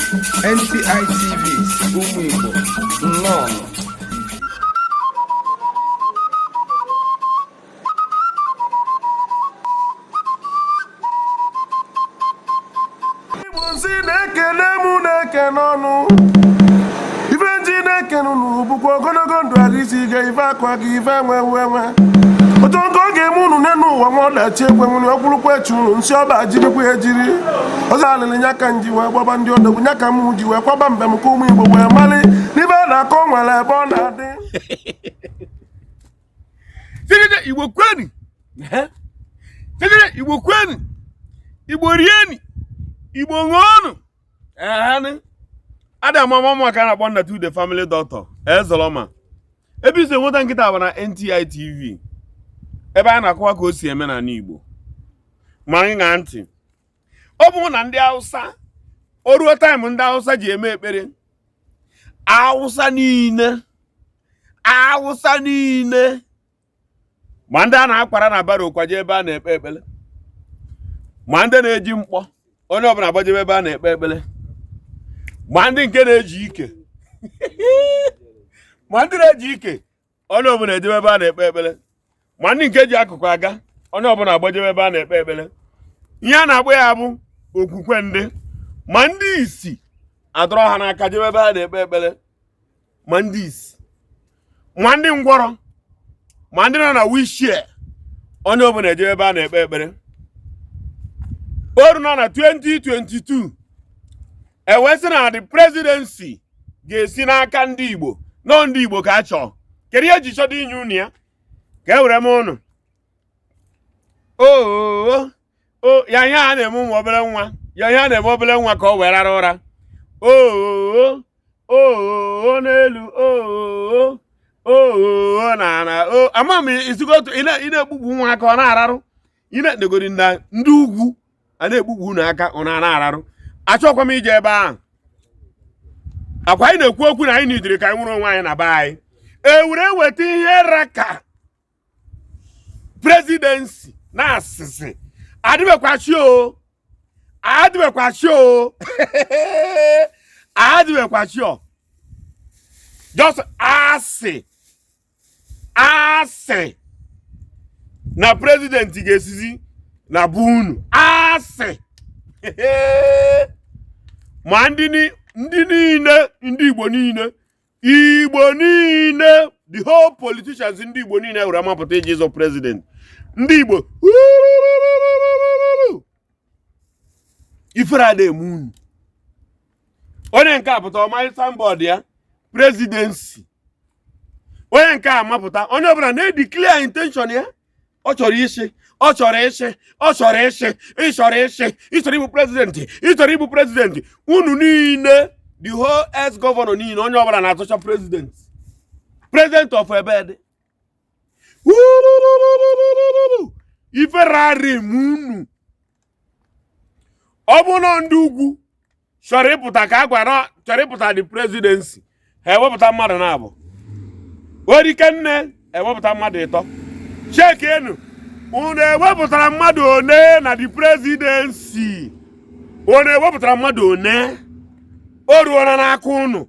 NTI TV, ụmụ Igbo nnọọ. Igbo nsi na-ekele mụ na-ekene ọnụ ife nji na-ekene unu bụkwa ogologo ndụ ahụ isi ike, ife akụ aka, ife enwe enwe enwe otu nke ọ ga-eme unu n'elu ụwa nwa ọdachi ekwe nwere ọkwụrụkwa echi unu nsị ọba jirikwa ejiri ọzọ alịlị nya ka nji wee gbaba ndị odogwu nya ka mụ ji wee kwaba mbem ka ụmụ Igbo wee mali n'ife a na-akọ nwere ebe ọ na-adị. Tigide Igbo kwenu! Tigide Igbo kwenu! Igbo rieni! Igbo ṅụọnụ! Ehanị! Ada amama maka a na-akpọ Nna the Family Doctor Ezoloma. Ebe isi enweta nkịta bụ na NTI TV, ebe a na-akọwa ka o si eme n'ala Igbo. Ma anyị ṅaa ntị. Ọ bụrụ na ndị Hausa, o ruo time ndị Hausa ji eme ekpere, Hausa niile, Hausa niile, ma ndị a na-akwara na barrow kwaje ebe a na-ekpe ekpere, ma ndị na-eji mkpọ, onye ọbụla agbajebe ebe a na-ekpe ekpere, ma ndị nke na-eji ike, ma ndị na-eji ike, onye ọbụla ejebe ebe a na-ekpe ekpere, ma ndị nke ji akụkụ aga, onye ọbụla agbajebe ebe a na-ekpe ekpere. Ihe a na-akpọ ya bụ okwukwe ndị, ma ndị isi adọrọ ha n'aka jebe ebe a na-ekpe ekpere, ma ndị isi, ma ndị ngwọrọ, ma ndị nọ na wheelchair, onye ọbụla ejebe ebe a na-ekpe ekpere. O ru na 2022, e wee sị na the presidency ga-esi n'aka ndị Igbo, nọ ndị Igbo ka a chọọ. Kedu ihe eji chọdo inye unu ya? Ka e were m unu oo o ya ihe a na-eme ụmụ obere nwa, ya ihe a na-eme obere nwa ka ọ wee rara ụra oo oo n'elu oo oo na na o ama m isigo otu ị na-egbugbu nwa aka ọ na-ararụ. Ị na-edegori na ndị ugwu a na-egbugbu unu aka ọ na-ararụ. Achọkwa m ije ebe ahụ. Akwa anyị na-ekwu okwu na anyị nidiri ka anyị nwere onwe anyị na be anyị, e were weta ihe raka presidency na asịsị adịbekwachi o, adịbekwachi o, adịbekwachi o, just asị asị na president ga-esizi na bụ unu asị. Ma ndị niile, ndị Igbo niile, Igbo niile, the whole politicians ndị Igbo niile were amapụta iji ịzọ president ndị Igbo, ifere ada eme unu. Onye nke a pụta ọmarịcha signboard ya presidency, onye nke a mapụta, onye ọbụla na-edeclare intention ya, ọ chọrọ isi, ọ chọrọ isi, ọ chọrọ isi, ị chọrọ isi, ị chọrọ ịbụ president, ị chọrọ ịbụ president. Unu niile, the whole ex governor niile, onye ọbụla na-atụcha president, president of ebed ifere ara eme unu. Ọ bụ na ndị ugwu chọrọ ịpụta ka a gwara chọrọ ịpụta the presidency, ha ewepụta mmadụ na-abụ orike nne, ewepụta mmadụ ịtọ. Chekenu unu ewepụtara mmadụ one na the presidency, unu ewepụtara mmadụ one, o ruola n'aka unu.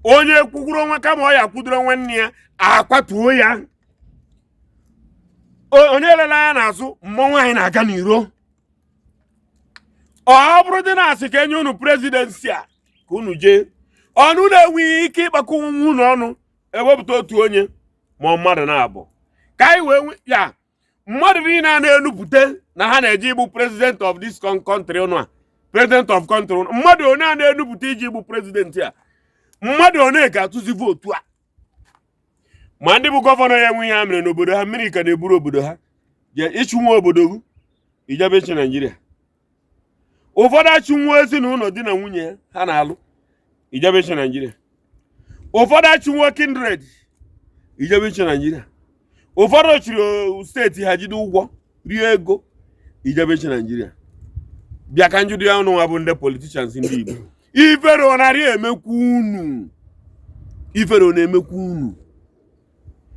Onye kwukwuru onwe kama ọ ya kwudoro nwanne ya akwatuo ya. Onye elele anya n'azụ, mmọnwụ anyị na-aga n'iro. Ọ bụrụ dị na-asị ka enye unu presidency a ka unu jee, ọnụ na-enweghị ike ịkpakọ onwe unu ọnụ ewepụta otu onye ma mmadụ na-abụ ka anyị wee ya. Mmadụ niile a na-enupụta na ha na-eje igbu president of this country unu a, president of country unu, mmadụ one a na-enupụta iji igbu president a, mmadụ one ga-atụzi vote a. Ma ndị bụ governor ya enwe ihe ha mere n'obodo ha, mmiri ka na-eburu obodo ha ịchụ nwa obodo ijebe ịchị Naijiria. Ụfọdụ achụ nwa ezinụlọ di na nwunye ha na-alụ ijebe ịchị Naijiria. Ụfọdụ achụ nwa kindred ijebe ịchị Naijiria. Ụfọdụ chịrị steeti ha jide ụgwọ rie ego ijebe ịchị Naijiria. Bịa ka njụdụ ya ọnụ nwa bụ ndị politicians ndị Igbo, ifere ọ narị emekwa unu, ifere ọ na-emekwa unu,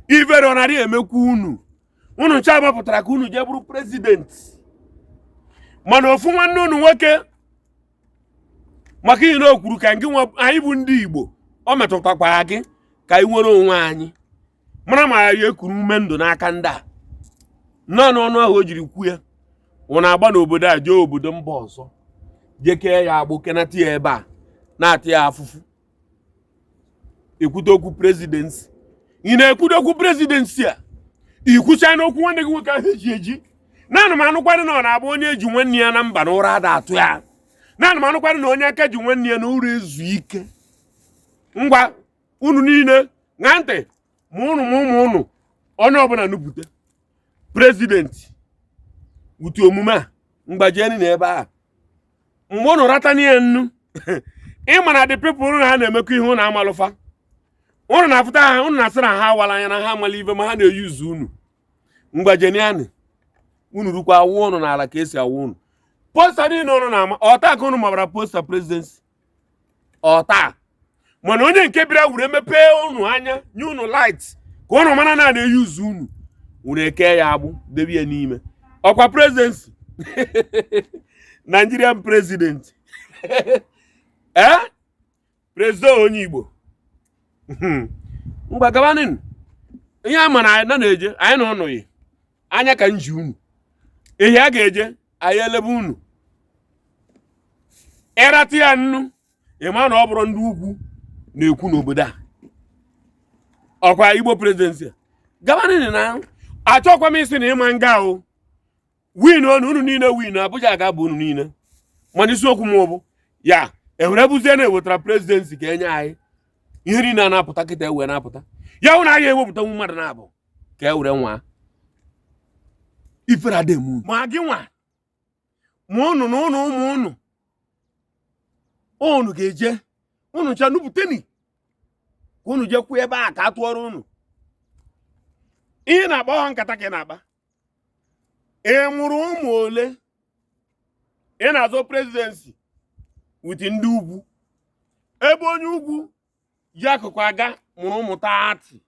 ifere ọ narị emekwa unu. Unu ncha mapụtara ka unu jee bụrụ president, mana ofu nwanne unu nwoke Maka ihe na o kwuru ka ngị nwa anyị bụ ndị Igbo, ọ metụtakwara gị ka anyị nwere onwe anyị, mara ma ya ekuru ume ndụ n'aka ndị a. Naanị ọnụ ahụ o jiri kwu ya, ọ na-agba n'obodo a jee obodo mba ọzọ, jee kee ya agbụ, kenata ya ebe a na-ata ya afụfụ. Ekwute okwu presidency, ị na-ekwute okwu presidency a, ikwucha n'okwu nwanne gị nwoke ahụ eji eji. Naanị m anụkwadị na ọ na-abụ onye eji nwanne ya na mba na ụra ada atụ ya. Naanị m anụkwadị na onye aka ji nwanne ya na ụra ezu ike. Ngwa, unu niile ṅaa ntị, ma unu ma ụmụ unu, onye ọbụla nupụta president utu omume a mgbajeni na ebe a mgbe unu rata n'ihe nnu. Ịma na the people na ha na-emekọ ihe unu amalụfa, unu na-afụta ha, unu na-asị na ha awala anya, na ha amala ibe, ma ha na-eyuzu unu. Mgbajenianị unu rukwa awụ unu n'ala ka esi awụ unu. Poster niile unu na-ama ọta ka unu mabara poster presidency ọta, mana onye nke bịara were mepee unu anya, nye unu light ka unu mara na na-eyuzu unu, unu eke ya agbụ, debe ya n'ime ọkwa presidency, Nigerian president, ee, president onye Igbo. Ngwa, gabanin. Ihe a ma na na-eje anyị na ụnụ anya ka nji unu ihe a ga-eje anyị elebe unu ịrata ya nnu. Ịma na ọ bụrụ ndị ugwu na-ekwu n'obodo a ọkwa Igbo presidency a, gabanin na achọkwa m isi na ịma nga o win onu unu niile win Abuja ga-abụ unu niile. Mana isiokwu m bụ ya ewere buzie na ewetara presidency ka enye anyị ihe niile a na-apụta kịta, ewe na-apụta ya hụ na anyị ewepụtanwu mmadụ na-abụ ka e were nwa ifere ada eme unu. Ma gị nwa, ma unu na ụnụ ụmụ unu, unu ga-eje unu ncha nupụteni ka unu jee kwụ ebe a ka a tụọrọ unu ihe na-akpa ọha nkata ka ị na-akpa. Ị mụrụ ụmụ ole? Ị na-azọ presidency with ndị ugwu, ebe onye ugwu ji akụkụ aga mụrụ ụmụ 30,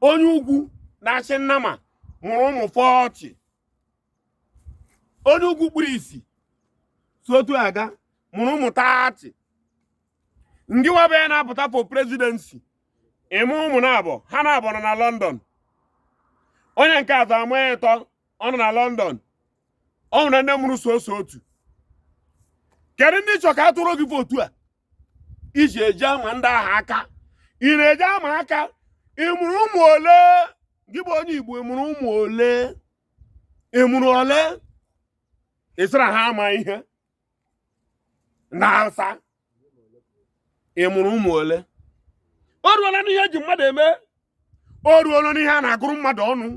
onye ugwu na-achị nnama mụrụ ụmụ 40, onye ugwu kpuru isi si otu aga mụrụ ụmụ 30. Ndị nwaba ya na-apụta for presidency, ịmụ ụmụ na-abụ, ha na-abụ nọ na London, onye nke atọ amụ ya ịtọ, ọ nọ na London. Ọ nwere ndị mụrụ soso otu. Kedu ndị chọ ka a tụrụ gị vote a iji eji ama ndị ahụ aka? Ị na-eji ama aka? Ị mụrụ ụmụ ole? Gị bụ onye Igbo, ị mụrụ ụmụ ole? Ị mụrụ ole? Ị sịra ha ama ihe na Hausa. Ị mụrụ ụmụ ole? O ruola n'ihe eji mmadụ eme, o ruola n'ihe a na-agụrụ mmadụ ọnụ,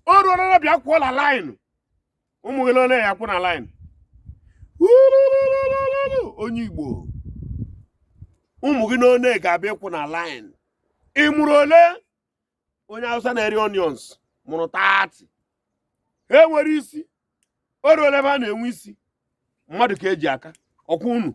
o ruola na bịa kwụọ na line. Ụmụ gị ole ya kwụ na line? Onye Igbo, ụmụ gị n'one ga-abịa ịkwụ na line? Ị mụrụ ole? Onye Hausa na-eri onions mụrụ 30. Ha enwere isi. O ruola ebe a na-enwe isi mmadụ ka eji aka ọkwa unu.